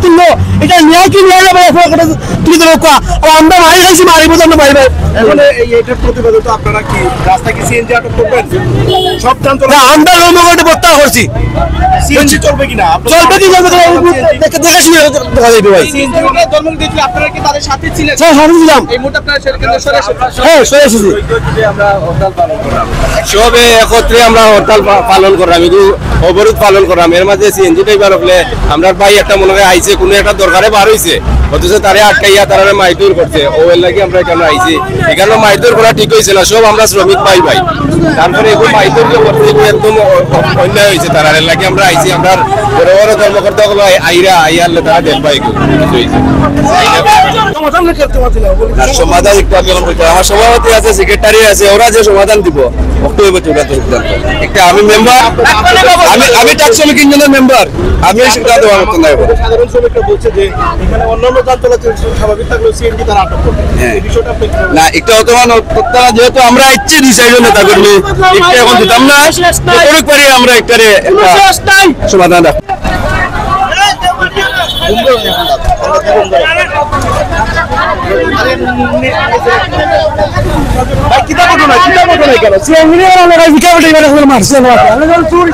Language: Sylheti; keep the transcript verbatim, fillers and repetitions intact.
তুললো, এটা ন্যায় কি ন্যায় না ভাই? এখন কথা তুলে দেবো কোয়া। আর আমরা মারি খাইছি, মারি বুঝলাম না ভাই, ভাই। এখন এই, এইটার প্রতিবাদে তো আপনারা কি রাস্তা কি সিএনজি আটক করবেন? সব যান না, চলাচল আমরা ধর্মঘটে প্রত্যাহার করছি। সিএনজি চলবে কিনা? আপনারা চলবে কি চলবে কিনা? সিএনজি দেখে, দেখে শুনে দেখা যাবে ভাই। সিএনজি ওরা ধর্মঘট দেখলে আপনারা কি তাদের সাথে ছিলেন? হ্যাঁ, সাথে ছিলাম। এই মুহূর্তে আপনারা সেটা কেন্দ্র সরে এসেছেন? হ্যাঁ, সরে এসেছি। সবে একত্রে আমরা হরতাল পা-, পালন করলাম, কিন্তু অবরোধ পালন করলাম। এর মাঝে সিএনজি ড্রাইভার হকলে আমরার ভাই একটা মনে হয় আইছে, কোনো একটা দরকারে বার হইছে, অথচ তারে আটকাইয়া তারারে মাইদুর করছে। ও এর লাগি আমরা এখানে আইছি। এখানে মাইদুর করা ঠিক হইছে না, সব আমরা শ্রমিক ভাই ভাই। তারপরে এখন মাইদুর যে করছে, এটা একদম অ-, অ-, অন্যায় হইছে তারার। এর লাগি আমরা আইছি, আমরা বড় বড় কর্মকর্তা হকল আই-, আইরা, আইয়ারলে তারা দেখবা এগুলো। সমাধান করতে পারছি না, বলি। না, সমাধান একটু আমি এখন বলতে, আমার সভাপতি আছে, সেক্রেটারি আছে, ওরা যে সমাধান দিব, বক্তব্য হচ্ছে ওরা তো সিদ্ধান্ত। একটা আমি মেম্বার, আমি, আমি ট্রাক শ্রমিক ইউনিয়নের মেম্বার, আমি এই সিদ্ধান্ত দেওয়ার মতন নাই। সাধারণ শ্রমিকরা বলছে যে এখানে অন্যান্য যান চলাচল স্বাভাবিক থাকলেও সিএনজি তারা আটক করবে। হ্যাঁ। এই বিষয়টা আপনি কি বলবেন? না, একটা হতো মানে, তারা যেহেতু আমরা ইচ্ছে দুই চারজন নেতা কর্মী, একটা এখন দিতাম না, যতটুকু পারি আমরা একটারে একটা সমাধান রাখবো। ভাই, কিতা ঘটনা, কিতা ঘটনা কেন? সিএনজি নিয়ে আমরা ভাই ভিক্ষা করতে এবার এখন মারছে আমরা। আমরা যখন চুরি